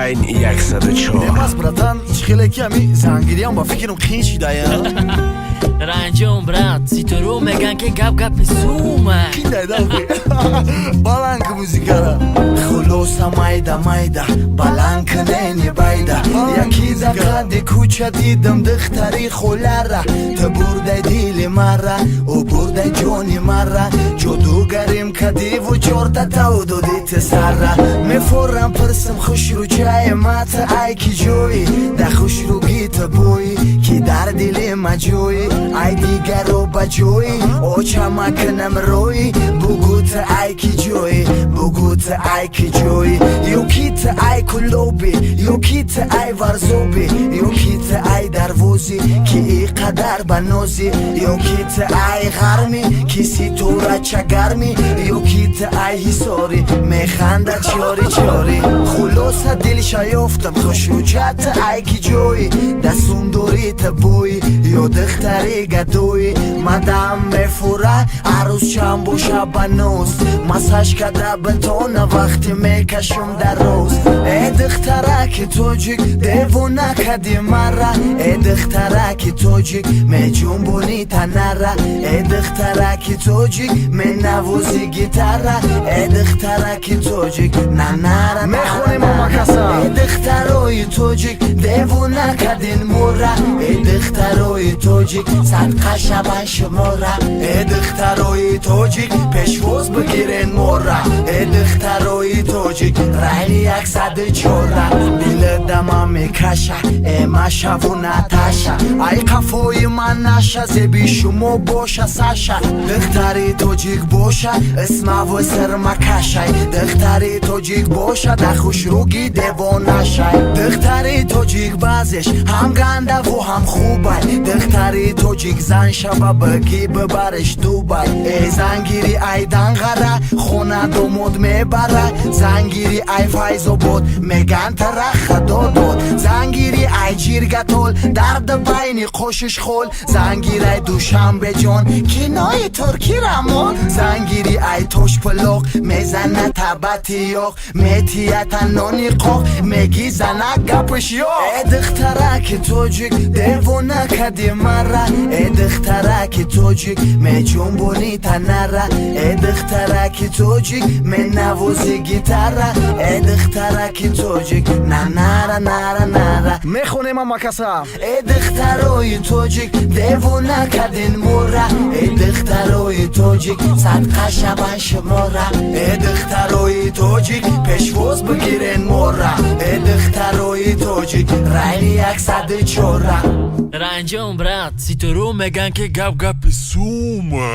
Райн 104. Немас, братан, ич хеле ки ами зангириам ба фикрам қин шидая. Ранҷон, брат, ситору меган, ки гап гапи сума. Киндайдафи, баланд ки музикара. Хулоса, майда майда баланд кунени байда. Яки да қадди кӯча дидам духтари холара. Ту бурдай дили мара, ӯ бурдай ҷони мара. Ҷодугарим кадиву чорта тав доди ту сара. Мефорам пирсим, хушрӯчаи мата ай ки ҷоӣ? Да хушрӯги ту боӣ, ки дар дили ма ҷоӣ. Ай дигаро ба ҷоӣ очама кунам роӣ. Бугӯ, ту ай ки ҷоӣ? Бугӯ, ту ай ки ҷоӣ? Ё ки ту ай Кулобӣ, ё ки ту ай Варзобӣ, ё ки ту ай Дарвозӣ, ки и қадар ба нозӣ, ё ки ту ай Ғармӣ, ки ситора чагармӣ, ё ки ту ай Ҳисорӣ, механда чори чори. Хулоса, дилша ёфтам. Хушрӯча, ту ай ки ҷоӣ? Дастундори ту боӣ ё духтари гадоӣ? Мадам мефура, арӯзчам боша ба ноз. Массаж када битона вақти мекашум дароз. Э духтараки тоҷик, девона кади мара. Э духтараки тоҷик, меҷунбони танара. Э духтараки тоҷик, менавози гитара. Э духтараки тоҷик, нанара. Мехонем, омакаса. Э духтарои тоҷик, девона кадин мура. Э духтарои тоҷик, садқа шаван шумора. Э духтарои тоҷик, пешвоз бигирен мора. Э духтарои тоҷик, Райни 104-а. Дилдама мекаша, э Машаву Наташа. Ай қафои ман наша, зеби шумо боша Саша. Духтари тоҷик боша, исмаву сирмакашай. Духтари тоҷик боша, да хушрӯги девонашай. Духтари тоҷик баъзеш ҳам гандаву ҳам хубай. Духтари тоҷик зан шава, бигӣ бибареш Дубай. Э зангири ай Данғара, хона домод мебара. Зангири ай Файзобод, меган тара худо дод. Зангири ай Ҷиргатол, дарди байни қошиш хол. Зангирай Душанбеҷон, кинои туркӣ рамон. Зангири ай Тошпулоқ, мезана табати ёқ. Метията нони қоқ, меги занак гапш ёқ. Э духтараки тоҷик, девона кади мара. Э духтараки тоҷик, меҷунбони танара. Э духтараки тоҷик, менавози гитара. Э духтараки тоҷик, нанара нара нара. Мехонем, амакаса. Э духтарои тоҷик, девона кадин мура. Э духтарои тоҷик, садқа шаван шумора. Э духтарои тоҷик, пешвоз бигирен мора. Э духтарои тоҷик, Райни 104-а. Ранҷон, брат, ситору меган, ки гап гапи сума.